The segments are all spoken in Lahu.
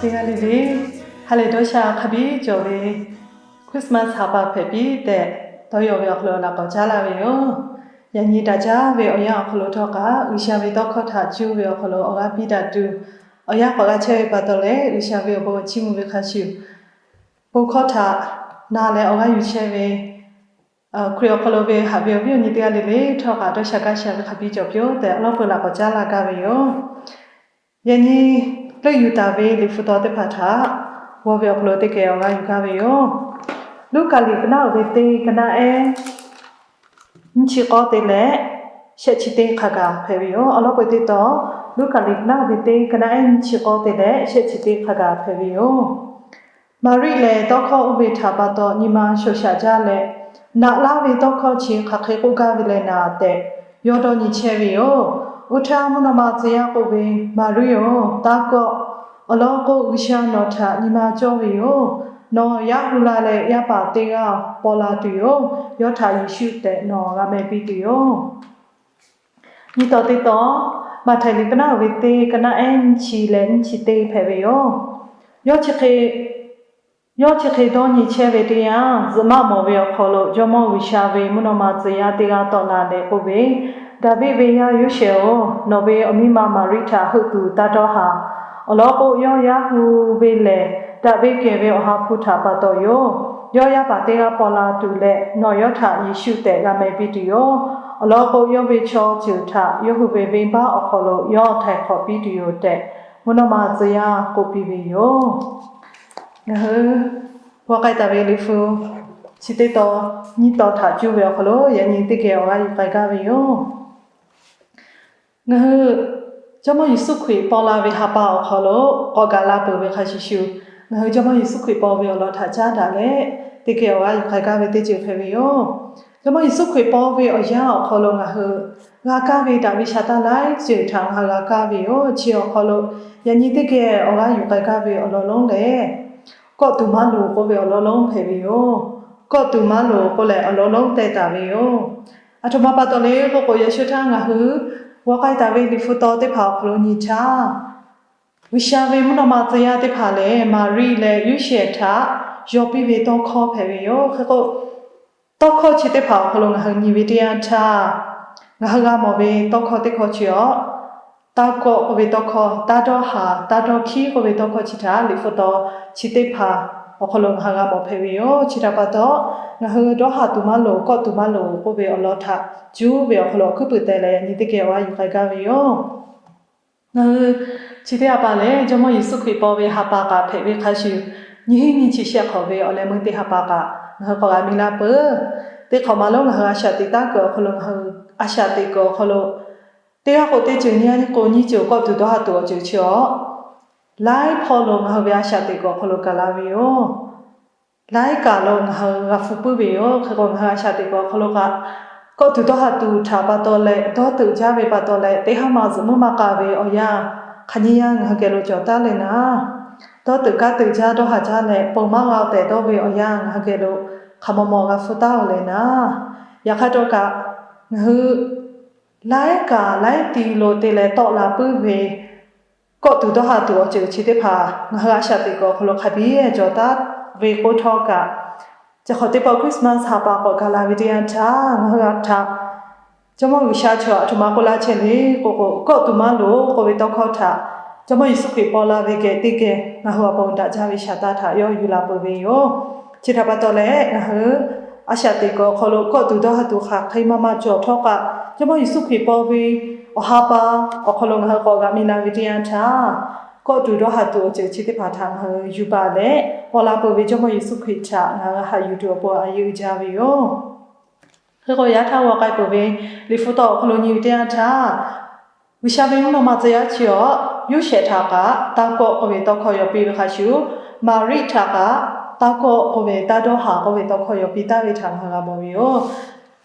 Teˇ g'aˇ le le, ha lehˬ dawˇ sha hk'a biˇ cawˬ ve Christmas ha pa hpehꞈ piˇ tehꞈ, dawˇ yaw ve awˬ hk'aw lo laꞈ k'awꞈ caˉ laˇ ve yoˬ. Yaꞈ nyi daꞈ jaˇ ve awˬ yanˇ awˬ hk'aw lo htawˇ kaꞈ, G'uiˬsha ve tawˇ hkawˇ htaꞈ cuˇ ve awˬ hk'aw lo awˬ g'aˇ piˇ daꞈ tuˬ, awˬ yanˇ k'awꞈ g'a chehˇ ve pa taw leh, G'uiˬsha ve awˬ bon awˬ chiˇ mvuh ve hk'a shuˍ, bon hkawˇ htaꞈ na leh awˬ g'aˇ yuˬ chehˇ ve Hkriꞈ awˬ hk'aw lo ve haꞈ ve awˬ viˉ awˬ nyi teˇ g'aˇ le le htawˇ kaꞈ, dawˇ sha gaˇ sha ve hk'a biˇ cawˬ piˇ-oˆ tehꞈ, awˬ lawˉ peuˬ laꞈ k'awꞈ caˉ laˇ gaˇ ve yoˬ. Yaꞈ nyi leuˆ yuˬ taˍ ve liꞈ hpu taw teˇ hpaˍ htaꞈ g'aw ve awˬ hk'aw lo teˇ geh awˬ g'aˇ yuˬ gaˇ ve yoˬ. Luˉkaꞈ liꞈ ka naˆ uiˍ ve teˇ ka naˆ ehˉ nyiˇ chi k'awˇ te leh shehˆ chi teˇ hk'a gaˬ hpehꞈ ve yoˬ. Awˬ lawˉ peuˬ teˇ taw, Luˉkaꞈ liꞈ ka naˆ uiˍ ve teˇ ka naˆ ehˉ nyiˇ chi k'awˇ te leh shehˆ chi teˇ hk'a gaˬ hpehꞈ ve yoˬ. Maˍriˆ lehˬ, tawˇ hkawˇ oˇ ve htaꞈ pa taw nyi ma shoꞈ shaꞈ jaˇ leh, Naꞈ laˇ ve tawˇ hkawˇ chi hk'aˬ hk'e k'oˆ gaˇ ve leh naˍ tehꞈ, yawˇ dawˇ nyi chehˇ ve yoˬ. Oˇ htaˇ, mvuhˇ naw ma tcuh yaˇ k'oˆ ve, Maˍriˆ-oˬ, taˇ kawˆ. Awˬ lawn k'o, G'uiˬsha nawˬ htaꞈ nyi ma cawˇ ve yoˬ. Nawˬ yaˇ hu la leh, yaˇ paˍ teˇ g'aˇ paw la tuˬ yoˬ. Yawˇ htaꞈ Yeˍsuˆ tehꞈ nawˬ g'a meh piˇ tuˬ yoˬ. Nyiˇ taw teˇ taw, Maꞈhtehˍ liꞈ ka naˆ uiˍ ve teˇ ka naˆ ehˉ nyiˇ chi leh nyiˇ chi teˇ hpehꞈ ve yoˬ. Yawˇ chi hk'e, yawˇ chi hk'e dawˇ nyi chehˇ ve teˇ yanˇ, zuhꞈ maˆ mawˬ ve awˬ hk'aw lo Jawˇmawˇ G'uiˬsha ve mvuhˇ naw ma tcuh yaˇ teˇ g'aˇ tawˆ la leh k'oˆ ve, Daˍviˆ ve yaˇ Yoˇsehꞈ-oˬ, nawˬ ve awˬ miˇ ma Maˍriˆ htaꞈ heuˆ tuˬ taˇ dawˇ haˍ. Awˬ lawn k'o, yawˇ yaˇ hu ve lehˬ, daꞈ ve kehˬ ve Awˬ ha hpu htaꞈ pa taw yoˬ. Yawˇ yaˇ paˍ teˇ g'aˇ paw la tuˬ leh, nawˬ yawˇ htaꞈ Yeˍsuˆ tehꞈ g'a meh piˇ tuˬ yoˬ. Awˬ lawn k'o, yawˇ ve chaw ceuˬ htaꞈ yawˇ hui ve venˇbaˆ awˬ hk'aw lo yawˇ htaiˍ hk'awꞈ piˇ tuˬ yoˬ tehꞈ, mvuhˇ naw ma tcuh yaˇ k'oˆ piˇ ve yoˬ. Ngaˬ hui g'aw k'ai taˍ ve liꞈ hpu chi teˇ taw, nyiˇ taw htaꞈ cuˇ ve awˬ hk'aw lo yaꞈ nyi teˇ geh awˬ g'aˇ yuˬ k'ai gaˇ ve yoˬ. Ngaˬ hui Jawˇmawˇ Yeˍsuˆ Hkriꞈ paw la ve ha pa awˬ hk'aw lo k'awꞈ gaˬ la peuˬ ve hk'a shuˍ shuˍ, ngaˬ hui Jawˇmawˇ Yeˍsuˆ Hkriꞈ paw ve awˬ lawn htaꞈ caˉ daꞈ leh, teˇ geh awˬ g'aˇ yuˬ k'ai gaˇ ve teˇ ceuˬ hpehꞈ ve yoˬ. Jawˇmawˇ Yeˍsuˆ Hkriꞈ paw ve awˬ yanˇ awˬ hk'aw lo ngaˬ hui g'a kaˇ ve daꞈ ve sha taˇ laiˉ ceuˬ htaꞈ ngaˬ hui g'a kaˇ ve yoˬ. Chi awˬ hk'aw lo yaꞈ nyi teˇ geh awˬ g'aˇ yuˬ k'ai gaˇ ve awˬ lawn lonˉ lehˬ, kawˆ tuˬ maˇ loˍ k'oˆ ve awˬ lawn lonˉ hpehꞈ ve yoˬ. Kawˆ tuˬ maˇ loˍ k'oˆ leh awˬ lawn lonˉ teh taˍ ve yoˬ. Aˬ htoꞈ ma pa taw le k'oˆ k'o, yaꞈ shu htaˇ ngaˬ hui g'aw k'ai taˍ ve liꞈ hpu taw teˇ hpaˍ awˬ hk'aw lo nyi htaˇ, G'uiˬsha ve mvuhˇ naw ma tcuh yaˇ teˇ hpaˍ lehˬ, Maˍriˆ leh Yoˇsehꞈ htaꞈ yaw piˇ ve tawˇ hkawˇ hpehꞈ ve yoˬ. Hk'e k'o, tawˇ hkawˇ chi teˇ hpaˍ awˬ hk'aw lo ngaˬ hui nyi ve teˇ yanˇ htaˇ, ngaˬ hui g'a mawˬ ve tawˇ hkawˇ teˇ hkawˇ chi awˬ, taˇ kawˆ k'oˆ ve tawˇ hkawˇ, taˇ dawˇ haˍ, taˇ dawˇ hkiˉ k'oˆ ve tawˇ hkawˇ chi htaꞈ liꞈ hpu taw chi teˇ hpaˍ awˬ hk'aw lo ngaˬ hui g'a mawˬ hpehꞈ ve yoˬ. Chi htaꞈ pa taw, ngaˬ hui dawˇ haˍ tuˬ maˇ loˍ, kawˆ tuˬ maˇ loˍ k'oˆ ve awˬ lawn htaꞈ cuˉ ve awˬ hk'aw lo awˬ hkuiˉ puiˍ teh leh yaꞈ nyi teˇ geh awˬ g'aˇ yuˬ k'ai gaˇ ve yoˬ. Ngaˬ hui chi teˇ ha pa lehˬ, Jawˇmawˇ Yeˍsuˆ Hkriꞈ paw ve ha pa kaꞈ hpehꞈ ve hk'a shuˍ, nyiˇ hinˉ nyiˇ chi shehˆ hk'awꞈ ve awˬ leh meuˇ teˇ ha pa kaꞈ ngaˬ hui k'awꞈ g'a miˇ laˇ peuˬ. Teˇ hk'awꞈ ma lonˉ ngaˬ hui a shaꞈ teꞈ taˉ kuiˬ awˬ hk'aw lo, ngaˬ hui a shaꞈ teꞈ kuiˬ awˬ hk'aw lo teˇ g'aˇ k'o teˇ ceuˬ, nyiˇ g'aˇ k'o nyiˇ ceuˬ kawˆ tuˬ dawˇ haˍ tuˬ awˬ ceuˬ chi awˬ, laiˉ hpawˇ lo ngaˬ hui ve a shaꞈ teꞈ kuiˬ awˬ hk'aw lo gaˬ la ve yoˬ. Laiˉ kaꞈ lo ngaˬ hui g'a hpu puiˉ ve yoˬ. Hk'e k'o, ngaˬ hui a shaꞈ teꞈ kuiˬ awˬ hk'aw lo kaꞈ, kawˆ tuˬ dawˇ haˍ tuˬ htaꞈ pa taw leh, dawˇ teuꞈ jaˇ ve pa taw leh, teˇ haˉ ma zuhꞈ muˇ maˇ k'a ve awˬ yanˇ, hk'aˬ nyiˇ yanˇ ngaˬ hui geh lo cawˬ taˉ leh naˍ, dawˇ teuꞈ kaˉ teuꞈ jaˇ dawˇ haˍ jaˇ leh, ponˬ maˇ g'a-o tehꞈ dawˇ ve awˬ yanˇ ngaˬ hui geh lo hk'aˬ maw maw g'a hpu taˉ-oˬ leh naˍ, yaꞈ hk'aˇ htawˇ kaꞈ, ngaˬ hui laiˉ kaꞈ laiˉ ti lo te leh tawˆ la puiˉ ve kawˆ tuˬ dawˇ haˍ tuˬ awˬ ceuˬ chi teˇ hpaˍ ngaˬ hui a shaꞈ teꞈ kuiˬ awˬ hk'aw lo hk'a biˇ cawˬ taˉ ve k'oˆ htawˇ kaꞈ, chi hk'awꞈ teˇ pawˆ Christmas ha pa k'awꞈ gaˬ la ve teˇ yanˇ htaˇ, ngaˬ hui g'a htaꞈ Jawˇmawˇ G'uiˬsha chi aˬ htoꞈ ma k'oˆ laˇ chehˇ le k'oˆ k'o, kawˆ tuˬ maˇ loˍ k'oˆ ve tawˇ hkawˇ htaꞈ Jawˇmawˇ Yeˍsuˆ Hkriꞈ paw la ve geh teˇ geh ngaˬ hui awˬ pon daꞈ jaˇ ve shaˍ taˇ htaꞈ yawˇ yuˬ la peuˬ ve yoˬ. Chi htaꞈ pa taw leh, ngaˬ hui a shaꞈ teꞈ kuiˬ awˬ hk'aw lo kawˆ tuˬ dawˇ haˍ tuˬ hk'aˬ hk'e maˇ maˇ cawˬ htawˇ kaꞈ, Jawˇmawˇ Yeˍsuˆ Hkriꞈ paw ve awˬ ha pa awˬ hk'aw lo ngaˬ hui k'awꞈ g'a miˇ la ve teˇ yanˇ htaˇ, kawˆ tuˬ dawˇ haˍ tuˬ awˬ ceuˬ chi teˇ hpaˍ htaꞈ ngaˬ hui yuˬ baˬ leh, paw la peuˬ ve Jawˇmawˇ Yeˍsuˆ Hkriꞈ htaꞈ ngaˬ hui haꞈ yuˬ tuˬ awˬ pon a yeˇ uiˍ jaˇ ve yoˬ. Hk'e k'o, yaꞈ htaˇ g'aw k'ai peuˬ ve liꞈ hpu taw awˬ hk'aw lo nyi ve teˇ yanˇ htaˇ, G'uiˬsha ve mvuhˇ naw ma tcuh yaˇ chi awˬ Yoˇsehꞈ htaꞈ kaꞈ taˇ kawˆ k'oˆ ve tawˇ hkawˇ yaw piˇ ve hk'a shuˍ, Maˍriˆ htaꞈ kaꞈ taˇ kawˆ k'oˆ ve, taˇ dawˇ haˍ k'oˆ ve tawˇ hkawˇ yaw piˇ taˍ ve htaꞈ ngaˬ hui g'a mawˬ ve yoˬ.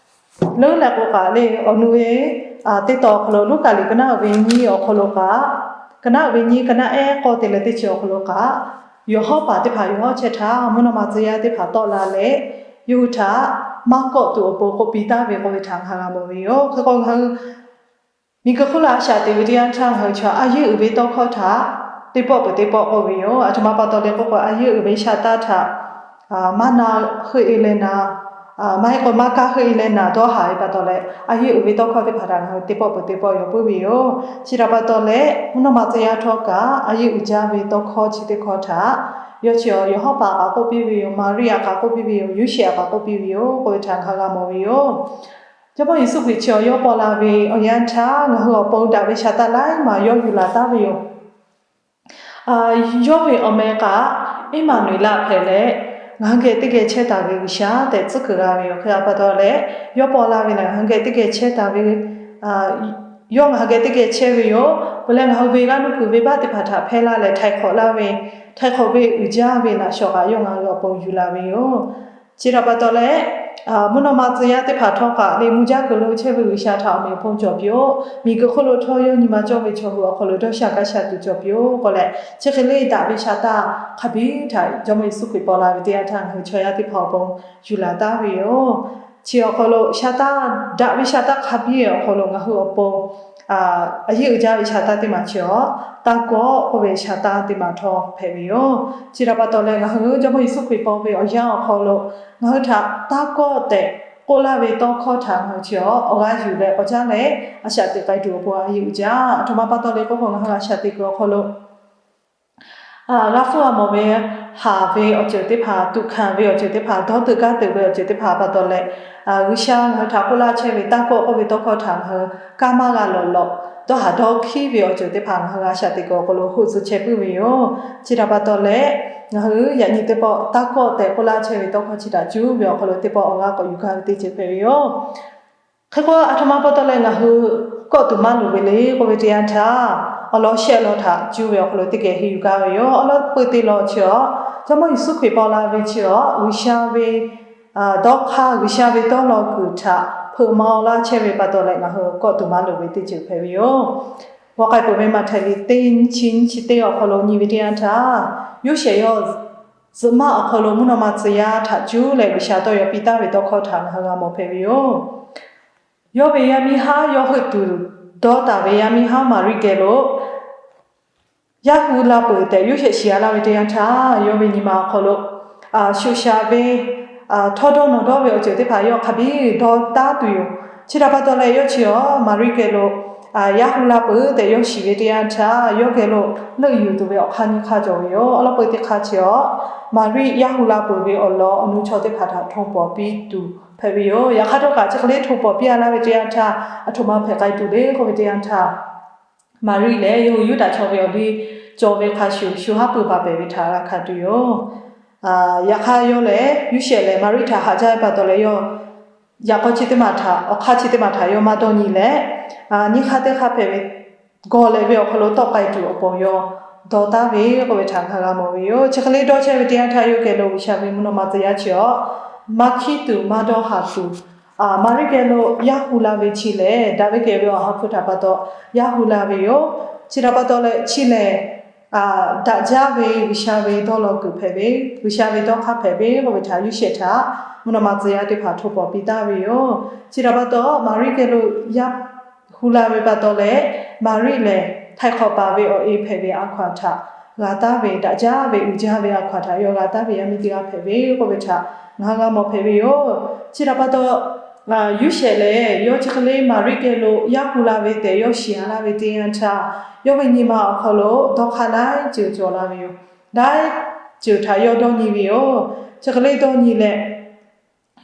Leuˉ leh k'o kaꞈ le, awˬ nu ve teˇ taw awˬ hk'aw lo Luˉkaꞈ liꞈ ka naˆ uiˍ ve nyiˇ awˬ hk'aw lo kaꞈ, ka naˆ uiˍ ve nyiˇ, ka naˆ ehˉ k'awˇ te leh teˇ chi awˬ hk'aw lo kaꞈ, yawˬ hawˉ paˍ teˇ hpaˍ yawˬ hawˉ chehˇ htaˇ, mvuhˇ naw ma tcuh yaˇ teˇ hpaˍ tawˆ la leh, yawˇ hui htaꞈ maˇ kawˆ tuˬ awˬ pon k'oˆ piˇ taˍ ve k'oˆ ve htaꞈ ngaˬ hui g'a mawˬ ve yoˬ. Hk'e k'o, ngaˬ hui miˬguiˬ hk'oˆ lo a shaꞈ teꞈ ve teˇ yanˇ htaˇ, ngaˬ hui chi a yeˇ uiˍ ve tawˇ hkawˇ htaꞈ teˇ pawˆ peuˬ teˇ pawˆ k'oˆ ve yoˬ. Aˬ htoꞈ ma pa taw leh k'oˆ k'o, a yeˇ uiˍ ve shaˍ taˇ htaꞈ maˇ na heuˆ e leh naˍ, maˇ heˆ k'o maˇ kaˇ heuˆ e leh naˍ dawˇ haˍ ve pa taw leh, a yeˇ uiˍ ve tawˇ hkawˇ teˇ hpaˍ htaꞈ ngaˬ hui teˇ pawˆ peuˬ teˇ pawˆ yaw puiˉ ve yoˬ. Chi htaꞈ pa taw leh, mvuhˇ naw ma tcuh yaˇ htawˇ kaꞈ a yeˇ uiˍ jaˇ ve tawˇ hkawˇ chi teˇ hkawˇ htaꞈ yawˇ chi awˬ Yawˬ hawˉ paˍ kaꞈ k'oˆ piˇ ve yoˬ. Maˍriˆ aꞈ kaꞈ k'oˆ piˇ ve yoˬ. Yoˇsehꞈ aꞈ kaꞈ k'oˆ piˇ ve yoˬ k'oˆ ve htaꞈ ngaˬ hui g'a mawˬ ve yoˬ. Jawˇmawˇ Yeˍsuˆ Hkriꞈ chi awˬ yawˇ paw la ve awˬ yanˇ htaˇ, ngaˬ hui awˬ pon daꞈ ve shaˍ taˇ laiˉ maˬ yawˇ yuˬ laˬ taˉ ve yoˬ. Yawˇ ve awˬ meh kaꞈ Eˇmaˍnuˍeˍlaˆ hpehꞈ leh, ngaˬ hui geh teˇ geh chehˇ taˍ ve G'uiˬsha tehꞈ tcuhˉ kuiˬ g'a ve yoˬ. Hk'e a pa taw leh, yawˇ paw la ve lehˬ ngaˬ hui geh teˇ geh chehˇ taˍ ve, yawˇ ngaˬ hui geh teˇ geh chehˇ ve yoˬ. Peuˬ leh ngaˬ hui ve g'aˇ nuˇ kuiˬ venˇbaˆ teˇ hpaˍ htaꞈ hpehˇ laˇ leh htaiˍ hk'awꞈ laˇ ve, htaiˍ hk'awꞈ ve uiˍ jaˇ ve laꞈ shawˍ kaꞈ yawˇ ngaˬ hui awˬ pon yuˬ laˬ ve yoˬ. Chi htaꞈ pa taw leh, mvuhˇ naw ma tcuh yaˇ teˇ hpaˍ htawˇ kaꞈ leh mvuh jaˇ kuiˬ lo chehˇ ve G'uiˬsha htaꞈ awˬ meꞈ awˬ pon cawˬ piˇ-oˆ. Miˬguiˬ hk'oˆ lo htawˇ yawˇ nyi ma cawˇ ve chaw hui awˬ hk'aw lo dawˇ sha gaˇ sha tuˬ cawˬ piˇ-oˆ k'oˆ leh, chi hk'e le daꞈ ve shaˍ taˇ hk'a biˇ htaꞈ Jawˇmawˇ Yeˍsuˆ Hkriꞈ paw la ve teˇ yanˇ htaˇ ngaˬ hui chaw yaˇ teˇ hpaˍ awˬ pon yuˬ laˬ taˍ ve yoˬ. Chi awˬ hk'aw lo shaˍ taˇ, daꞈ ve shaˍ taˇ hk'a biˇ awˬ hk'aw lo ngaˬ hui awˬ pon a yeˇ uiˍ jaˇ ve shaˍ taˇ teˇ maˬ chi awˬ, taˇ kawˆ k'oˆ ve shaˍ taˇ teˇ maˬ htawˇ hpehꞈ ve yoˬ. Chi htaꞈ pa taw leh ngaˬ hui Jawˇmawˇ Yeˍsuˆ Hkriꞈ paw ve awˬ yanˇ awˬ hk'aw lo ngaˬ hui htaꞈ taˇ kawˆ tehꞈ k'oˆ laˇ ve tawˇ hkawˇ htaꞈ ngaˬ hui chi awˬ, awˬ g'aˇ yuˬ leh k'awꞈ caˉ leh a shaꞈ teꞈ k'ai tuˬ awˬ pon a yeˇ uiˍ jaˇ. Aˬ htoꞈ ma pa taw leh k'oˆ k'o, ngaˬ hui a shaꞈ teꞈ kuiˬ awˬ hk'aw lo g'a hpfuhˇ g'a mawˬ ve, haˍ ve awˬ ceuˬ teˇ hpaˍ, tuꞈ hkanˍ ve awˬ ceuˬ teˇ hpaˍ, dawˇ teuꞈ gaˇ teuꞈ ve awˬ ceuˬ teˇ hpaˍ pa taw leh, G'uiˬsha ngaˬ hui htaꞈ k'oˆ laˇ chehˇ ve taˇ kawˆ k'oˆ ve tawˇ hkawˇ htaꞈ ngaˬ hui kanˇ maˇ g'a lawˬ lawꞈ, dawˇ haˍ dawˇ hkiˉ ve awˬ ceuˬ teˇ hpaˍ ngaˬ hui a shaꞈ teꞈ kuiˬ awˬ hk'aw lo hoˆ tcuh chehˇ puiˉ ve yoˬ. Chi htaꞈ pa taw leh, ngaˬ hui yaꞈ nyi teˇ pawˆ taˇ kawˆ tehꞈ k'oˆ laˇ chehˇ ve tawˇ hkawˇ chi htaꞈ cuˇ ve awˬ hk'aw lo teˇ pawˆ awˬ g'aˇ k'awꞈ yuˬ gaˇ ve teˇ ceuˬ hpehꞈ ve yoˬ. Hk'e k'o, aˬ htoꞈ ma pa taw leh ngaˬ hui kawˆ tuˬ maˇ loˍ ve le k'oˆ ve teˇ yanˇ htaˇ, awˬ lawn shehˆ lawn htaꞈ cuˇ ve awˬ hk'aw lo teˇ geh henˇ yuˬ gaˇ ve yoˬ. Awˬ lawn peuˬ te lawˬ chi awˬ, Jawˇmawˇ Yeˍsuˆ Hkriꞈ paw la ve chi awˬ, G'uiˬsha ve dawˇ hk'aˇ, G'uiˬsha ve dawˇ law kuiˬ htaꞈ hpeuꞈ maw laˇ chehˇ ve pa taw leh ngaˬ hui kawˆ tuˬ maˇ loˍ ve teˇ ceuˬ hpehꞈ ve yoˬ. G'aw k'ai peuˬ ve Maꞈhtehˍ liꞈ teˇ nyi chi nyiˇ chi teˇ awˬ hk'aw lo nyi ve teˇ yanˇ htaˇ, Yoˇsehꞈ yawˇ zuhꞈ maˆ awˬ hk'aw lo mvuhˇ naw ma tcuh yaˇ htaꞈ cuˇ leh G'uiˬsha tawˇ yaw piˇ taˍ ve tawˇ hkawˇ htaꞈ ngaˬ hui g'a mawˬ hpehꞈ ve yoˬ. Yawˇ ve yaˇ miˇ haˉ, yawˇ heuˆ tuˬ dawˇ taˍ ve yaˇ miˇ haˉ Maˍriˆ geh lo yaˇ hu la peuˬ tehꞈ Yoˇsehꞈ shiˍ a laˇ ve teˇ yanˇ htaˇ, yawˇ ve nyi ma awˬ hk'aw lo shuˍ shaˍ ve, htawˇ dawˇ nawˬ dawˇ ve awˬ ceuˬ teˇ hpaˍ yawˇ hk'a biˇ dawˇ taˉ tuˬ yoˬ. Chi htaꞈ pa taw leh yawˇ chi awˬ Maˍriˆ geh lo yaˇ hu la peuˬ tehꞈ yawˇ shiˍ ve teˇ yanˇ htaˇ, yawˇ geh lo leuˆ yuˬ tuˬ ve awˬ hk'aˇ nyiˇ hk'aˇ cawˬ ve yoˬ. Awˬ lawn peuˬ teˇ hk'aˇ chi awˬ, Maˍriˆ yaˇ hu la peuˬ ve awˬ lawn awˬ nu chaw teˇ hpaˍ htaꞈ hto pawˍ piˇ tuˬ hpehꞈ ve yoˬ. Yaꞈ hk'aˇ htawˇ kaꞈ chi hk'e le hto pawˍ piˇ a laˇ ve teˇ yanˇ htaˇ, aˬ htoꞈ ma hpehꞈ k'ai tuˬ le k'oˆ ve teˇ yanˇ htaˇ, Maˍriˆ lehˬ yawˇ hui Yuˇdaꞈ chaw ve awˬ liˇ cawˬ ve hk'a shuˍ, shu haˉ pui baˬ pehˍ ve htaꞈ g'a hkanˍ tuˬ yoˬ. Yaꞈ hk'aˇ yawˇ lehˬ Yoˇsehꞈ lehˬ Maˍriˆ htaꞈ haꞈ jaˇ ve pa taw leh, yawˇ yaꞈ k'aw chi teˇ maˬ htaꞈ, awˬ hk'aˇ chi teˇ maˬ htaꞈ yawˇ maˇ dawˇ nyi leh, nyiˇ hk'aˇ teˇ hk'aˇ hpehꞈ ve gawˬ lehꞈ ve awˬ hk'aw lo tawˆ k'ai tuˬ awˬ pon yawˇ dawˇ taˉ ve k'oˆ ve htaꞈ ngaˬ g'a mawˬ ve yoˬ. Chi hk'e le dawˇ chehˇ ve teˇ yanˇ htaˇ, yawˇ geh lo G'uiˬsha ve mvuhˇ naw ma tcuh yaˇ chi awˬ, maˇ hkiˉ tuˬ maˇ dawˇ haˍ tuˬ, Maˍriˆ geh lo yaˇ hu la ve chi lehˬ, daꞈ ve kehˬ ve awˬ ha hpu htaꞈ pa taw yaˇ hu la ve yoˬ. Chi htaꞈ pa taw leh chi lehˬ, daꞈ jaˇ ve G'uiˬsha ve dawˇ law kuiˬ hpehꞈ ve, G'uiˬsha ve dawˇ hk'aˇ hpehꞈ ve k'oˆ ve htaꞈ Yoˇsehꞈ htaꞈ mvuhˇ naw ma tcuh yaˇ teˇ hpaˍ hto pawˍ piˇ taˍ ve yoˬ. Chi htaꞈ pa taw Maˍriˆ geh lo yaˇ hu la ve pa taw leh, Maˍriˆ lehˬ htaiˍ hk'awꞈ paˍ ve awˬ e hpehꞈ ve a hkaw-anˬ htaꞈ g'a taˍ ve, daꞈ jaˇ ve uiˍ jaˇ ve a hkaw-anˬ htaꞈ yawˇ g'a taˍ ve yaˇ miˇ teˇ g'aˇ hpehꞈ ve k'oˆ ve htaꞈ ngaˬ hui g'a mawˬ hpehꞈ ve yoˬ. Chi htaꞈ pa taw, Yoˇsehꞈ lehˬ yawˇ chi hk'e le Maˍriˆ geh lo yaˇ hu la ve tehꞈ yawˇ shiˍ a laˇ ve teˇ yanˇ htaˇ, yawˇ ve nyi ma awˬ hk'aw lo dawˇ hk'aˇ laiˉ ceuˬ cawˬ la ve yoˬ. Laiˉ ceuˬ htaꞈ yawˇ dawˇ nyi ve yoˬ. Chi hk'e le dawˇ nyi leh,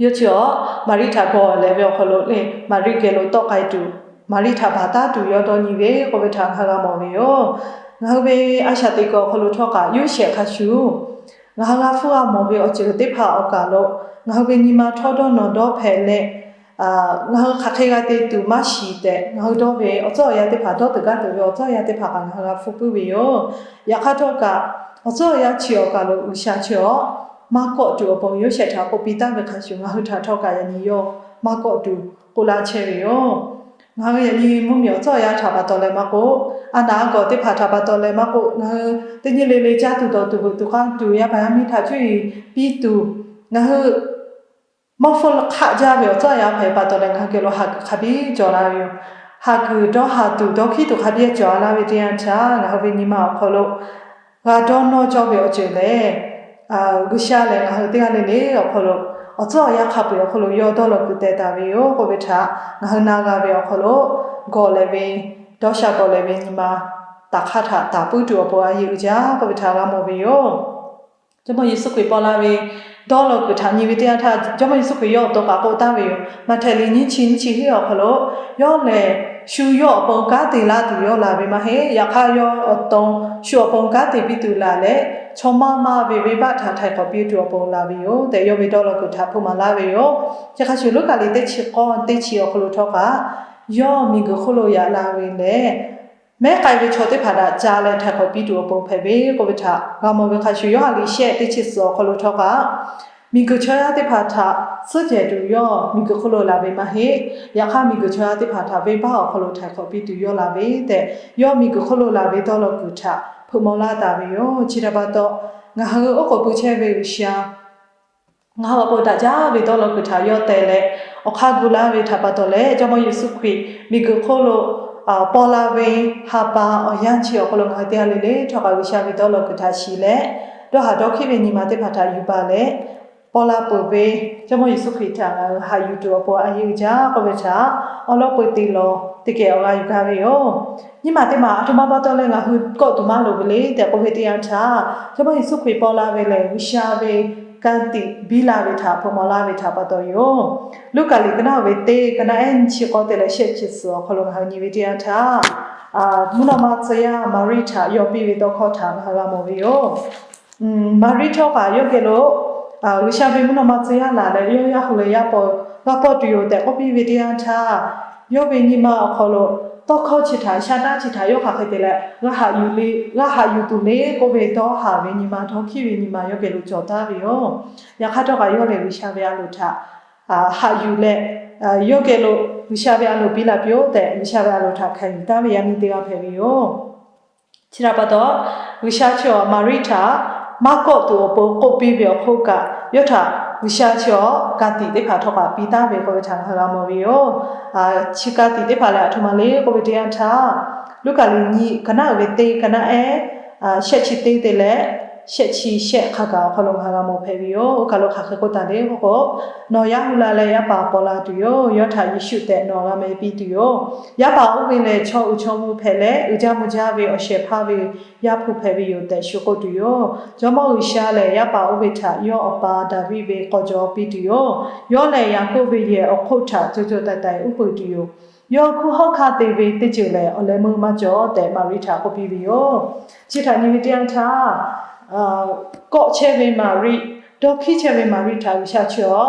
yawˇ chi awˬ Maˍriˆ htaꞈ gawˬ lehꞈ ve awˬ hk'aw lo le Maˍriˆ geh lo tawˆ k'ai tuˬ, Maˍriˆ htaꞈ baˬ taˉ tuˬ yawˇ dawˇ nyi ve k'oˆ ve htaꞈ ngaˬ hui g'a mawˬ ve yoˬ. Ngaˬ hui ve a shaꞈ teꞈ kuiˬ awˬ hk'aw lo htawˇ kaꞈ Yoˇsehꞈ hk'a shuˍ ngaˬ hui g'a hpfuhˇ g'a mawˬ ve awˬ ceuˬ teˇ hpaˍ awˬ kaˬ lo ngaˬ hui ve nyi ma htawˇ dawˇ nawˬ dawˇ hpehꞈ leh, ngaˬ hui hk'aˬ hk'e g'a te tuˬ maˇ shiˍ tehꞈ, ngaˬ hui dawˇ ve awˬ tcuhˉ awˬ yanˇ teˇ hpaˍ, dawˇ teuꞈ gaˇ teuꞈ ve awˬ tcuhˉ awˬ yanˇ teˇ hpaˍ kaꞈ ngaˬ hui g'a hpfuhˇ puiˉ ve yoˬ. Yaꞈ hk'aˇ htawˇ kaꞈ, awˬ tcuhˉ awˬ yanˇ chi awˬ kaˬ lo G'uiˬsha chi awˬ maˇ kawˆ tuˬ awˬ pon Yoˇsehꞈ htaꞈ k'oˆ piˇ taˍ ve hk'a shuˍ, ngaˬ hui htaꞈ htawˇ kaꞈ yaꞈ nyi yawˇ maˇ kawˆ tuˬ k'oˆ laˇ chehˇ ve yoˬ. Ngaˬ hui yaꞈ nyi mvuhˇmiˬ awˬ tcuhˉ awˬ yanˇ htaꞈ pa taw leh maˇ k'oˆ, a naˍ a gawˬ teˇ hpaˍ htaꞈ pa taw leh maˇ k'oˆ, ngaˬ hui teˇ nyi le le caˇ tuˬ dawˬ tuˬ veuꞈ tuˬ k'aˇ tuˬ yaˇ paˍ yaˇ miˇ htaꞈ cuˇ yiˍ piˇ tuˬ, ngaˬ hui mawˇ hpfuhˇ hk'aˆ jaˇ ve awˬ tcuhˉ awˬ yanˇ hpehꞈ pa taw leh ngaˬ hui geh lo ha kuiˬ hk'a biˇ cawˬ la ve yoˬ. haˍ kuiˬ dawˇ haˍ tuˬ dawˇ hkiˉ tuˬ hk'a biˇ cawˬ a laˇ ve teˇ yanˇ htaˇ, ngaˬ hui ve nyi ma awˬ hk'aw lo g'a dawˇ nawˇ cawˇ ve awˬ ceuˬ lehˬ, G'uiˬsha lehˬ ngaˬ hui teˇ g'aˇ le le awˬ hk'aw lo, awˬ tcuhˉ awˬ yanˇ hk'a peu-eˬ awˬ hk'aw lo yawˇ dawˇ law kuiˬ teh taˍ ve yoˬ k'oˆ ve htaꞈ ngaˬ hui na g'a ve awˬ hk'aw lo, gawˬ leh ve, dawˇ sha gawˬ leh ve nyi ma taꞈ hk'aˇ htaꞈ taˍ puiˉ tuˬ awˬ pon a yeˇ uiˍ jaˇ k'oˆ ve htaꞈ g'a mawˬ ve yoˬ. Jawˇmawˇ Yeˍsuˆ Hkriꞈ paw la ve dawˇ law kuiˬ htaꞈ nyi ve teˇ yanˇ htaˇ, Jawˇmawˇ Yeˍsuˆ Hkriꞈ yawˇ awˬ to kaꞈ k'oˆ taˍ ve yoˬ. Maꞈhtehˍ liꞈ nyiˇ chi nyiˇ chi hiˆ awˬ hk'aw lo, yawˇ lehˬ shu yawˇ awˬ pon kanˉ te laˇ tuˬ yawˇ laˬ ve maˇ heˆ. Yaꞈ hk'aˇ yawˇ awˬ to shu awˬ pon kanˉ te piˇ tuˬ laˬ leh, chaw maˇ maˇ ve venˇbaˆ htaꞈ htaiˍ hk'awꞈ piˇ tuˬ awˬ pon laˬ ve yoˬ tehꞈ, yawˇ ve dawˇ law kuiˬ htaꞈ hpeuꞈ maˍ laˇ ve yoˬ. Chi hk'a shuˍ Luˉkaꞈ liꞈ teˇ chi k'awˇ teˇ chi awˬ hk'aw lo htawˇ kaꞈ, yawˇ miˬguiˬ hk'oˆ lo yaꞈ la ve lehˬ, mehˉ k'ai ve chaw teˇ hpaˍ htaꞈ ca leh htaiˍ hk'awꞈ piˇ tuˬ awˬ pon hpehꞈ ve k'oˆ ve htaꞈ g'a mawˬ ve hk'a shuˍ, Yoˇhanˬ liꞈ shehˆ teˇ chi suhˍ awˬ hk'aw lo htawˇ kaꞈ, miˬguiˬ chaw yaˇ teˇ hpaˍ htaꞈ suhˉ jehˬ tuˬ yawˇ miˬguiˬ hk'oˆ lo laˬ ve maˇ heˆ. Yaꞈ hk'aˇ miˬguiˬ chaw yaˇ teˇ hpaˍ htaꞈ venˇbaˆ awˬ hk'aw lo htaiˍ hk'awꞈ piˇ tuˬ yawˇ laˬ ve tehꞈ, yawˇ miˬguiˬ hk'oˆ lo laˬ ve dawˇ law kuiˬ htaꞈ hpeuꞈ maw laˇ taˍ ve yoˬ. Chi htaꞈ pa taw, ngaˬ hui oˉ k'oˍ pui chehˇ ve G'uiˬsha ngaˬ hui awˬ pon daꞈ jaˇ ve dawˇ law kuiˬ htaꞈ yawˇ teh leh, awˬ hk'aˇ gu laˇ ve htaꞈ pa taw leh, Jawˇmawˇ Yeˍsuˆ Hkriꞈ miˬguiˬ hk'oˆ lo paw la ve ha pa awˬ yanˇ chi awˬ hk'aw lo ngaˬ hui teˇ g'aˇ le le htawˇ kaꞈ G'uiˬsha ve dawˇ law kuiˬ htaꞈ shiˍ leh, dawˇ haˍ dawˇ hkiˉ ve nyi ma teˇ hpaˍ htaꞈ yuˬ baˬ leh, paw la peuˬ ve Jawˇmawˇ Yeˍsuˆ Hkriꞈ htaꞈ ngaˬ hui haꞈ yuˬ tuˬ awˬ pon a yeˇ uiˍ jaˇ k'oˆ ve htaꞈ awˉ lawˉ peu te lawˬ teˇ kehˬ awˬ g'a yuˬ gaˇ ve yoˬ. Nyiˇ maˬ teˇ maˬ aˬ htoꞈ ma pa taw leh ngaˬ hui kawˆ tuˬ maˇ loˍ ve le tehꞈ k'oˆ ve teˇ yanˇ htaˇ, Jawˇmawˇ Yeˍsuˆ Hkriꞈ paw la ve lehˬ G'uiˬsha ve ka tiꞈ biˇ la ve htaꞈ hpeuꞈ maw laˇ ve htaꞈ pa taw yoˬ. Luˉkaꞈ liꞈ ka naˆ uiˍ ve teˇ, ka naˆ ehˉ nyiˇ chi k'awˇ te leh shehˆ chi suhˍ awˬ hk'aw lo ngaˬ hui nyi ve teˇ yanˇ htaˇ, mvuhˇ naw ma tcuh yaˇ Maˍriˆ htaꞈ yaw piˇ ve tawˇ hkawˇ htaꞈ ngaˬ hui g'a mawˬ ve yoˬ. Maˍriˆ htawˇ kaꞈ yawˇ geh lo G'uiˬsha ve mvuhˇ naw ma tcuh yaˇ laˬ leh yawˇ yaˇ hu leh yaˇ paw g'a paw tuˬ yoˬ tehꞈ k'oˆ piˇ ve teˇ yanˇ htaˇ, yawˇ ve nyi ma awˬ hk'aw lo tawˇ hkawˇ chi htaꞈ, sha naˆ chi htaꞈ yawˇ hk'aˬ hk'e te leh g'a haꞈ yuˬ le, g'a haꞈ yuˬ tuˬ le k'oˆ ve dawˇ haˍ ve nyi ma, dawˇ hkiˉ ve nyi ma yawˇ geh lo cawˬ taˍ ve yoˬ. Yaꞈ hk'aˇ htawˇ kaꞈ yawˇ lehˬ G'uiˬsha ve a loˍ htaꞈ haꞈ yuˬ leh, yawˇ geh lo G'uiˬsha ve a loˍ piˇ la piˇ-oˆ tehꞈ G'uiˬsha ve a loˍ htaꞈ hkanˍ yuˬ taˍ ve yaˇ miˇ teˇ g'aˇ hpehꞈ ve yoˬ. Chi htaꞈ pa taw, G'uiˬsha chi awˬ Maˍriˆ htaꞈ maˇ kawˆ tuˬ awˬ pon k'oˆ piˇ ve awˬ hk'oˆ kaꞈ, yawˇ htaꞈ G'uiˬsha chi awˬ ka tiꞈ teˇ hpaˍ htawˇ kaꞈ piˇ taˍ ve k'oˆ ve htaꞈ ngaˬ hui g'a mawˬ ve yoˬ. Chi ka tiꞈ teˇ hpaˍ lehˬ aˬ htoꞈ ma le k'oˆ ve teˇ yanˇ htaˇ, Luˉkaꞈ liꞈ nyi ka naˆ uiˍ ve teˇ, ka naˆ ehˉ shehˆ chi teˇ te leh shehˆ chi shehˆ hk'a gaˬ awˬ hk'aw lo ngaˬ hui g'a mawˬ hpehꞈ ve yoˬ. Oˇ kaˬ lo hk'aˬ hk'e k'oˆ taˍ le k'oˆ k'o, Nawˬ yaˇ hu la leh yaˇ paˍ paw la tuˬ yoˬ. Yawˇ htaꞈ Yeˍsuˆ tehꞈ nawˬ g'a meh piˇ tuˬ yoˬ. Yaˇ paˍ oˇ ve lehˬ chaw uiˍ chaw mvuh hpehꞈ leh uiˍ jaˇ mvuh jaˇ ve awˬ shehˍ hpaˇ ve Yaˇ hpu hpehꞈ ve yoˬ tehꞈ shu k'oˆ tuˬ yoˬ. Jawˇmawˇ G'uiˬsha lehˬ, yaˇ paˍ oˇ ve htaꞈ yawˇ awˬ pa Daˍviˆ ve k'aw jaw piˇ tuˬ yoˬ. Yawˇ lehˬ, Yaˍkoˆ ve yehˬ awˬ hk'oˆ htaꞈ co co taiˍ taiˍ uˉ peunˍ tuˬ yoˬ. Yawˇ hkunˉ hawˉ hkanˇ te ve teˇ ceuˬ lehˬ, awˬ leh meuˇ maˇ cawˬ tehꞈ Maˍriˆ htaꞈ k'oˆ piˇ ve yoˬ. Chi htaꞈ nyi ve teˇ yanˇ htaˇ, kawˆ chehˇ ve Maˍriˆ, dawˇ hkiˉ chehˇ ve Maˍriˆ htaꞈ G'uiˬsha chi awˬ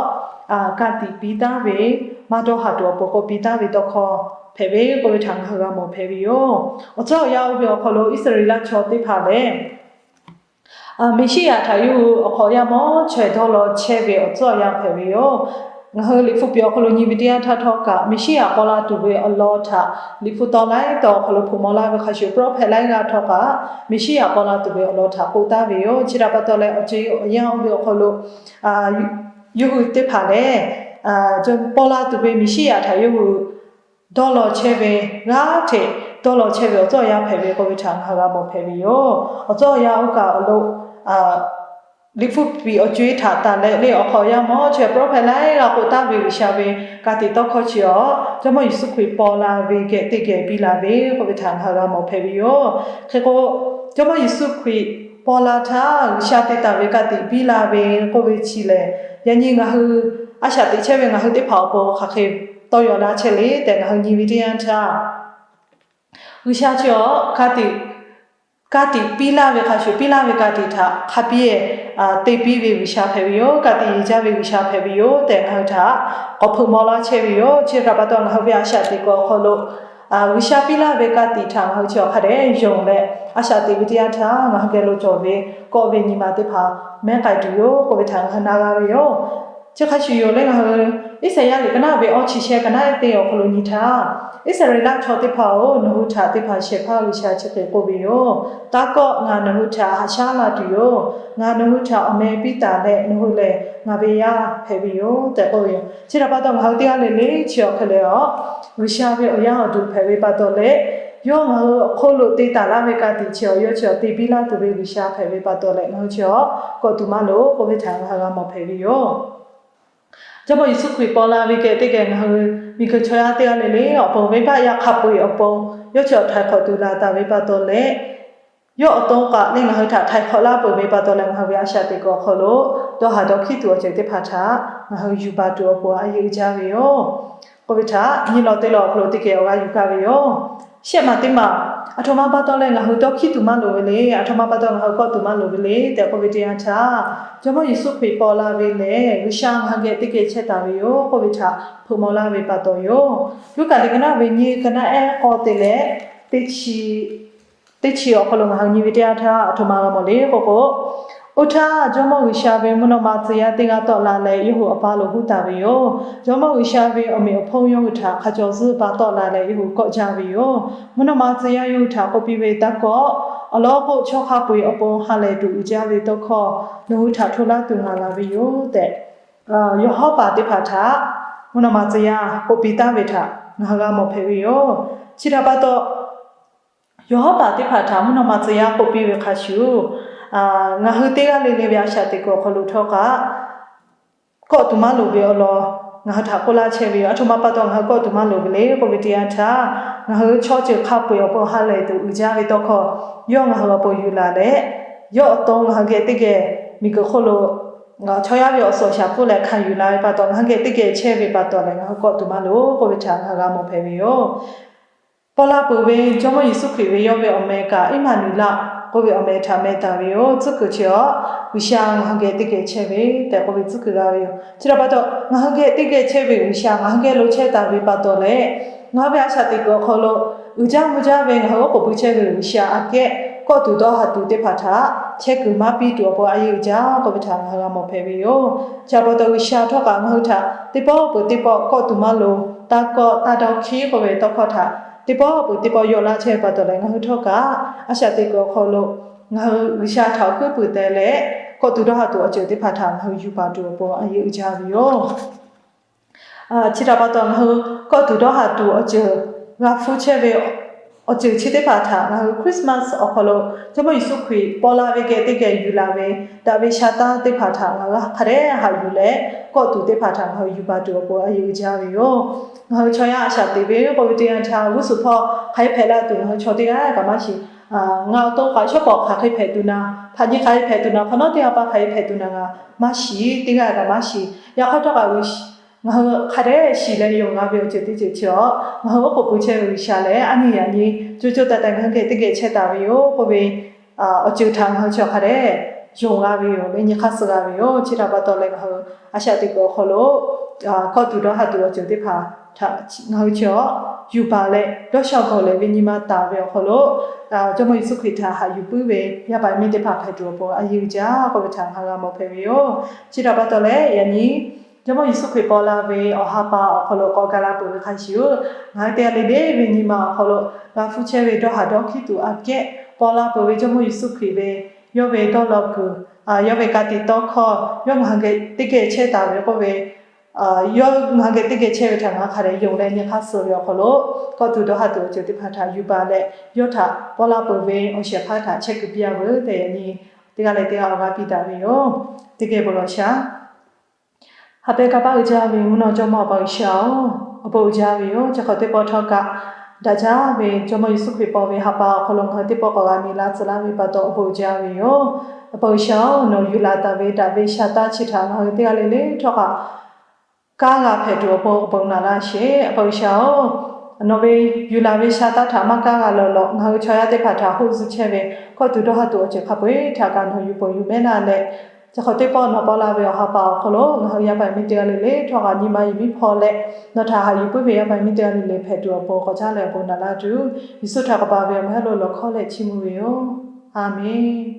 ka tiꞈ piˇ taˍ ve, maˇ dawˇ haˍ tuˬ awˬ pon k'oˆ piˇ taˍ ve tawˇ hkawˇ hpehꞈ ve k'oˆ ve htaꞈ ngaˬ hui g'a mawˬ hpehꞈ ve yoˬ. Awˬ tcuhˉ awˬ yanˇ oˇ ve awˬ hk'aw lo Iˉsaˍreˍlaˆ chaw teˇ hpaˍ lehˬ, Meˍsiˉyaꞈ htaꞈ yawˇ hui awˬ hk'awꞈ yaˇ mawˇ chaweh dawˇ law chehˇ ve awˬ tcuhˉ awˬ yanˇ hpehꞈ ve yoˬ. Ngaˬ hui Liꞈ hpu piꞈ awˬ hk'aw lo nyi ve teˇ yanˇ htaˇ htawˇ kaꞈ, Meˍsiˉyaꞈ paw la tuˬ ve awˬ lawn htaꞈ Liꞈ hpu taw laiˉ taw awˬ hk'aw lo hpeuꞈ maw laˇ ve hk'a shuˍ, prophet laiˉ g'aˇ htawˇ kaꞈ Meˍsiˉyaꞈ paw la tuˬ ve awˬ lawn htaꞈ k'oˆ taˍ ve yoˬ. Chi htaꞈ pa taw leh, awˬ ceuˬ awˬ yanˇ oˇ ve awˬ hk'aw lo yawˇ hui teˇ hpaˍ lehˬ, paw la tuˬ ve Meˍsiˉyaꞈ htaꞈ yawˇ hui dawˇ law chehˇ ve, g'aˇ hteꞈ dawˇ law chehˇ ve awˬ tcuhˉ awˬ yanˇ hpehꞈ ve k'oˆ ve htaꞈ ngaˬ hui g'a mawˬ hpehꞈ ve yoˬ. Awˬ tcuhˉ awˬ yanˇ oˇ kaˬ awˬ lo Liꞈ hpu piꞈ awˬ co-e htaꞈ taˍ leh le, awˬ hk'awꞈ yaˇ mawˇ chaweh prophet laiˉ g'aˇ k'oˆ taˍ ve G'uiˬsha ve ka tiꞈ tawˇ hkawˇ chi awˬ Jawˇmawˇ Yeˍsuˆ Hkriꞈ paw la ve geh teˇ geh biˇ la ve k'oˆ ve htaꞈ ngaˬ hui g'a mawˬ hpehꞈ ve yoˬ. Hk'e k'o, Jawˇmawˇ Yeˍsuˆ Hkriꞈ paw la htaˇ G'uiˬsha te taˍ ve ka tiꞈ biˇ la ve k'oˆ ve chi lehˬ, yaꞈ nyi ngaˬ hui a shaꞈ teꞈ chehˇ ve ngaˬ hui teˇ hpaˍ awˬ pon hk'aˬ hk'e tawˇ yaw laˇ chehˇ le tehꞈ ngaˬ hui nyi ve teˇ yanˇ htaˇ, G'uiˬsha chi awˬ ka tiꞈ, ka tiꞈ piˇ laˇ ve hk'a shuˍ, piˇ laˇ ve ka tiꞈ htaꞈ hk'a biˇ te piˇ ve G'uiˬsha hpehꞈ ve yoˬ. Ka tiꞈ yeˬ jaˇ ve G'uiˬsha hpehꞈ ve yoˬ tehꞈ ngaˬ hui htaꞈ k'awꞈ hpeuꞈ maw laˇ chehˇ ve yoˬ. Chi htaꞈ pa taw, ngaˬ hui ve a shaꞈ teꞈ kuiˬ awˬ hk'aw lo G'uiˬsha piˇ laˇ ve ka tiꞈ htaꞈ ngaˬ hui chi awˬ hk'a dehꞈ yonˍ leh a shaꞈ teꞈ ve teˇ yanˇ htaˇ, ngaˬ hui geh lo cawˬ ve kawˆ ve nyi ma teˇ hpaˍ mehˉ k'ai tuˬ yoˬ k'oˆ ve htaꞈ ngaˬ hui na g'a ve yoˬ. Chi hk'a shuˍ yoˬ leh, ngaˬ hui Iˉsaˍyaˆ liꞈ ka naˆ ve awˇ chi shehˆ ka naˆ teˇ awˬ hk'aw lo nyi htaˇ, Iˉsaˍreˍlaˆ chaw teˇ hpaˍ-oˬ, nawˬ hui htaꞈ te hpanˍ shehˍ hpaˇ G'uiˬsha chi hk'e k'oˆ ve yoˬ. Taˇ kawˆ, ngaˬ nawˬ hui htaꞈ haꞈ shaˉ la tuˬ yoˬ. Ngaˬ nawˬ hui htaꞈ awˬ meh piˇ taˍ leh, nawˬ hui lehˬ ngaˬ ve yaˇ hpehꞈ ve yoˬ tehꞈ k'oˆ ve yoˬ. Chi htaꞈ pa taw, ngaˬ hui teˇ g'aˇ le le chi awˬ hk'e leh a, G'uiˬsha ve awˬ yaˇ awˬ duˬ hpehꞈ ve pa taw leh, yawˇ ngaˬ hui awˬ hk'oˆ lo te taˍ laˇ ve ka tiꞈ chi awˬ yawˇ chi awˬ te biˇ laˇ tuˬ ve G'uiˬsha hpehꞈ ve pa taw leh, ngaˬ hui chi awˬ kawˆ tuˬ maˇ loˍ k'oˆ ve htaꞈ ngaˬ hui g'a mawˬ hpehꞈ ve yoˬ. Jawˇmawˇ Yeˍsuˆ Hkriꞈ paw la ve geh teˇ geh ngaˬ hui miˬguiˬ chaw yaˇ teˇ g'aˇ le le awˬ pon venˇbaˆ yaˇ hk'a peu-eˬ awˬ pon yawˇ chi awˬ htaiˍ hk'awꞈ tuˬ laˬ taˍ ve pa taw leh, yawˇ awˬ to kaꞈ leh ngaˬ hui htaꞈ htaiˍ hk'awꞈ laˇ peuˬ ve pa taw leh, ngaˬ hui ve a shaꞈ teꞈ kuiˬ awˬ hk'aw lo dawˇ haˍ dawˇ hkiˉ tuˬ awˬ ceuˬ teˇ hpaˍ htaꞈ ngaˬ hui yuˬ baˬ tuˬ awˬ pon a yeˇ uiˍ jaˇ ve yoˬ. K'oˆ ve htaꞈ nyiˇ law teˇ law awˬ hk'aw lo teˇ geh awˬ g'aˇ yuˬ gaˇ ve yoˬ. Shehˆ maˬ teˇ maˬ, aˬ htoꞈ ma pa taw leh ngaˬ hui dawˇ hkiˉ tuˬ maˇ loˍ ve le, aˬ htoꞈ ma pa taw ngaˬ hui kawˆ tuˬ maˇ loˍ ve le tehꞈ k'oˆ ve teˇ yanˇ htaˇ, Jawˇmawˇ Yeˍsuˆ Hkriꞈ paw la ve lehˬ, G'uiˬsha ngaˬ hui geh teˇ geh chehˇ taˍ ve yoˬ k'oˆ ve htaꞈ hpeuꞈ maw laˇ ve pa taw yoˬ. Luˉkaꞈ liꞈ ka naˆ ve nyiˇ ka naˆ ehˉ k'awˇ te leh teˇ chi teˇ chi awˬ hk'aw lo ngaˬ hui nyi ve teˇ yanˇ htaˇ, aˬ htoꞈ ma g'a mawˬ le k'oˆ k'o, oˇ htaˇ Jawˇmawˇ G'uiˬsha ve mvuhˇ naw ma tcuh yaˇ teˇ g'aˇ tawˆ la leh, yawˇ hui awˬ paˇ lo huˉ taˍ ve yoˬ. Jawˇmawˇ G'uiˬsha ve awˬ meꞈ awˬ hponˇ yawˇ hui htaꞈ hk'a caw zuhˇ pa tawˆ la leh, yawˇ hui kawˆ jaˇ ve yoˬ. Mvuhˇ naw ma tcuh yaˇ yawˇ hui htaꞈ k'oˆ piˇ ve, Taˇ kawˆ, awˬ lawn k'o, chaw hk'a peu-eˬ awˬ pon ha lehˬ tuˬ uiˍ jaˇ ve tawˇ hkawˇ nawˬ hui htaꞈ hto laˇ tuˬ ngaˬ laˬ ve yoˬ tehꞈ, yawˬ hawˉ paˍ teˇ hpaˍ htaꞈ mvuhˇ naw ma tcuh yaˇ k'oˆ piˇ taˍ ve htaꞈ ngaˬ hui g'a mawˬ hpehꞈ ve yoˬ. Chi htaꞈ pa taw, yawˬ hawˉ paˍ teˇ hpaˍ htaꞈ mvuhˇ naw ma tcuh yaˇ k'oˆ piˇ ve hk'a shuˍ, ngaˬ hui teˇ g'aˇ le le ve a shaꞈ teꞈ kuiˬ awˬ hk'aw lo htawˇ kaꞈ kawˆ tuˬ maˇ loˍ ve awˬ lawn ngaˬ hui htaꞈ k'oˆ laˇ chehˇ ve yoˬ. Aˬ htoꞈ ma pa taw ngaˬ hui kawˆ tuˬ maˇ loˍ ve le k'oˆ ve teˇ yanˇ htaˇ, ngaˬ hui chaw ceuˬ hk'a peu-eˬ awˬ pon ha lehˬ tuˬ uiˍ jaˇ ve tawˇ hkawˇ yawˇ ngaˬ hui awˬ pon yuˬ laˬ leh, yawˇ awˬ to ngaˬ hui geh teˇ geh miˬguiˬ hk'oˆ lo chaw yaˇ ve awˬ suhˍ awˬ shaˍ hpfuhˇ leh hkanˍ yuˬ la ve pa taw, ngaˬ hui geh teˇ geh chehˇ ve pa taw leh, ngaˬ hui kawˆ tuˬ maˇ loˍ k'oˆ ve htaꞈ ngaˬ hui g'a mawˬ hpehꞈ ve yoˬ. Paw la peuˬ ve Jawˇmawˇ Yeˍsuˆ Hkriꞈ ve yawˇ ve awˬ meh kaꞈ Iˉmaˍnuˍlaˆ k'oˆ ve awˬ meh htaꞈ meh taˍ ve yoˬ. Tcuhˉ kuiˬ chi awˬ, G'uiˬsha ngaˬ hui geh teˇ geh chehˇ ve tehꞈ k'oˆ ve tcuhˉ kuiˬ g'a ve yoˬ. Chi htaꞈ pa taw, ngaˬ hui geh teˇ geh chehˇ ve G'uiˬsha ngaˬ hui geh lo chehˇ taˍ ve pa taw leh, ngaˬ hui ve a shaꞈ teꞈ kuiˬ awˬ hk'aw lo uiˍ jaˇ mvuh jaˇ ve ngaˬ hui oˉ k'oˍ pui chehˇ ve G'uiˬsha aꞈ kehˉ kawˆ tuˬ dawˇ haˍ tuˬ teˇ hpaˍ htaꞈ chehˇ kuiˬ maˇ piˇ tuˬ awˬ pon a yeˇ uiˍ jaˇ k'oˆ ve htaꞈ ngaˬ hui g'a mawˬ hpehꞈ ve yoˬ. Chi htaꞈ pa taw, G'uiˬsha htawˇ kaꞈ ngaˬ hui htaꞈ teˇ pawˆ peuˬ teˇ pawˆ kawˆ tuˬ maˇ loˍ, taˇ kawˆ, taˇ dawˇ hkiˉ k'oˆ ve tawˇ hkawˇ htaꞈ teˇ pawˆ peuˬ teˇ pawˆ yawˆ laˇ chehˇ ve pa taw leh, ngaˬ hui htawˇ kaꞈ a shaꞈ teꞈ kuiˬ awˬ hk'aw lo ngaˬ hui G'uiˬsha htaꞈ awˬ hkuiˉ puiˍ teh leh, kawˆ tuˬ dawˇ haˍ tuˬ awˬ ceuˬ teˇ hpaˍ htaꞈ ngaˬ hui yuˬ baˬ tuˬ awˬ pon a yeˇ uiˍ jaˇ ve yoˬ. Chi htaꞈ pa taw, ngaˬ hui kawˆ tuˬ dawˇ haˍ tuˬ awˬ ceuˬ g'a hpfuhˇ chehˇ ve awˬ ceuˬ chi teˇ hpaˍ htaꞈ ngaˬ hui Christmas awˬ hk'aw lo Jawˇmawˇ Yeˍsuˆ Hkriꞈ paw la ve geh teˇ geh yuˬ laˬ ve daꞈ ve sha taˇ teˇ hpaˍ htaꞈ ngaˬ hui hk'a dehꞈ haꞈ yuˬ leh, kawˆ tuˬ teˇ hpaˍ htaꞈ ngaˬ hui yuˬ baˬ tuˬ awˬ pon a yeˇ uiˍ jaˇ ve yoˬ. Ngaˬ hui chaw yaˇ a shaꞈ teꞈ ve k'oˆ ve teˇ yanˇ htaˇ, g'uˇ suhˍ hpawˇ hk'aˬ hk'e hpehꞈ la tuˬ ngaˬ hui chaw teˇ g'aˇ kaꞈ maˇ shiˍ. Ngaˬ awˬ to k'aꞈ shawˉ pawˍ hk'aˬ hk'e hpehꞈ tuˬ na, hpaꞈ nyi hk'aˬ hk'e hpehꞈ tuˬ na, hk'awꞈ nawˉ teˇ g'aˇ pa hk'aˬ hk'e hpehꞈ tuˬ na ngaˬ maˇ shiˍ, teˇ g'aˇ kaꞈ maˇ shiˍ. Yaꞈ hk'aˇ htawˇ kaꞈ ngaˬ hui hk'a dehꞈ shiˍ leh yonˍ g'a ve awˬ ceuˬ teˇ ceuˬ chi awˬ, ngaˬ hui oˉ k'oˍ pui chehˇ ve G'uiˬsha lehˬ, aˉ nyi yaꞈ nyi co co taiˍ taiˍ ngaˬ hui geh teˇ geh chehˇ taˍ ve yoˬ k'oˆ ve awˬ ceuˬ htaꞈ ngaˬ hui chi hk'a dehꞈ yonˍ g'a ve yoˬ leh nyi hk'aˇ suh g'a ve yoˬ. Chi htaꞈ pa taw leh, ngaˬ hui a shaꞈ teꞈ kuiˬ awˬ hk'aw lo kawˆ tuˬ dawˇ haˍ tuˬ awˬ ceuˬ teˇ hpaˍ htaꞈ ngaˬ hui chi awˬ yuˬ baˬ leh, dawˇ sha gawˬ leh ve nyi ma taˍ ve awˬ hk'aw lo, Jawˇmawˇ Yeˍsuˆ Hkriꞈ htaꞈ haꞈ yuˬ puiˉ ve yaˇ paˍ miˇ teˇ hpaˍ hpehꞈ tuˬ awˬ pon a yeˇ uiˍ jaˇ k'oˆ ve htaꞈ ngaˬ hui g'a mawˬ hpehꞈ ve yoˬ. Chi htaꞈ pa taw leh, yaꞈ nyi Jawˇmawˇ Yeˍsuˆ Hkriꞈ paw la ve awˬ ha pa awˬ hk'aw lo k'awꞈ gaˬ la peuˬ ve hk'a shuˍ, ngaˬ hui teˇ g'aˇ le le ve nyi ma awˬ hk'aw lo g'a hpfuhˇ chehˇ ve dawˇ haˍ dawˇ hkiˉ tuˬ aꞈ kehˉ paw la peuˬ ve Jawˇmawˇ Yeˍsuˆ Hkriꞈ ve yawˇ ve dawˇ law kuiˬ, yawˇ ve ka tiꞈ tawˇ hkawˇ, yawˇ ngaˬ hui geh teˇ geh chehˇ taˍ ve k'oˆ ve, yawˇ ngaˬ hui geh teˇ geh chehˇ ve htaꞈ ngaˬ hui hk'a dehꞈ yonˍ leh nyi hk'aˇ suh ve awˬ hk'aw lo, kawˆ tuˬ dawˇ haˍ tuˬ awˬ ceuˬ teˇ hpaˍ htaꞈ yuˬ baˬ leh, yawˇ htaꞈ paw la peuˬ ve awˬ shehˍ hpaˇ htaꞈ chehˇ kuiˬ piˇ a veuˬ tehꞈ yaꞈ nyi teˇ g'aˇ leh teˇ g'aˇ awˬ g'aˇ piˇ daꞈ ve yoˬ. Teˇ geh bon lawˬ shaˍ. Ha pehˇ kanˇ paˆ uiˍ jaˇ ve mvuhˇ naw Jawˇmawˇ Awˬ pa G'uiˬsha-oˬ, awˬ bon uiˍ jaˇ ve yoˬ. Chi hk'awꞈ teˇ pawˆ htawˇ kaꞈ daꞈ jaˇ ve Jawˇmawˇ Yeˍsuˆ Hkriꞈ paw ve ha pa awˬ hk'aw lo ngaˬ hui teˇ pawˆ k'awꞈ g'a mi laˇ tcuh laˇ ve pa taw awˬ bon uiˍ jaˇ ve yoˬ. Awˬ pa G'uiˬsha-oˬ, nawˬ yuˬ laˬ taˍ ve daꞈ ve sha taˇ chi htaꞈ ngaˬ hui teˇ g'aˇ le le htawˇ kaꞈ kaˇ g'a hpehꞈ tuˬ awˬ pon awˬ bon naꞈ laˇ sheˍ. Awˬ pa G'uiˬsha-oˬ, nawˬ ve yuˬ laˬ ve sha taˇ htaꞈ maˇ kaˇ g'a lawˬ lawˬ, ngaˬ hui chaw yaˇ teˇ hpaˍ htaꞈ hoˆ zuh chehˇ ve kawˆ tuˬ dawˇ haˍ tuˬ awˬ ceuˬ hk'a peu-eˬ htaꞈ kaꞈ nawˬ yuˬ ponˬ yuˬ mehˉ laˇ leh, chi hk'awꞈ teˇ pawˆ nawˬ paw la ve awˬ ha pa awˬ hk'aw lo ngaˬ hui yaˇ paˍ miˇ teˇ g'aˇ le le htawˇ kaꞈ nyi ma yuˬ miˇ hpawˇ leh, nawˬ htaꞈ haꞈ yuˬ puiˉ ve yaˇ paˍ miˇ teˇ g'aˇ le le hpehꞈ tuˬ awˬ pon k'awꞈ caˉ leh awˬ bon naꞈ laˇ tuˬ, Yeˍsuˆ htaꞈ k'awꞈ paˍ ve awˬ meh lo lawˬ hkawˇ leh chiˇ mvuh ve yoˬ. A menˬ.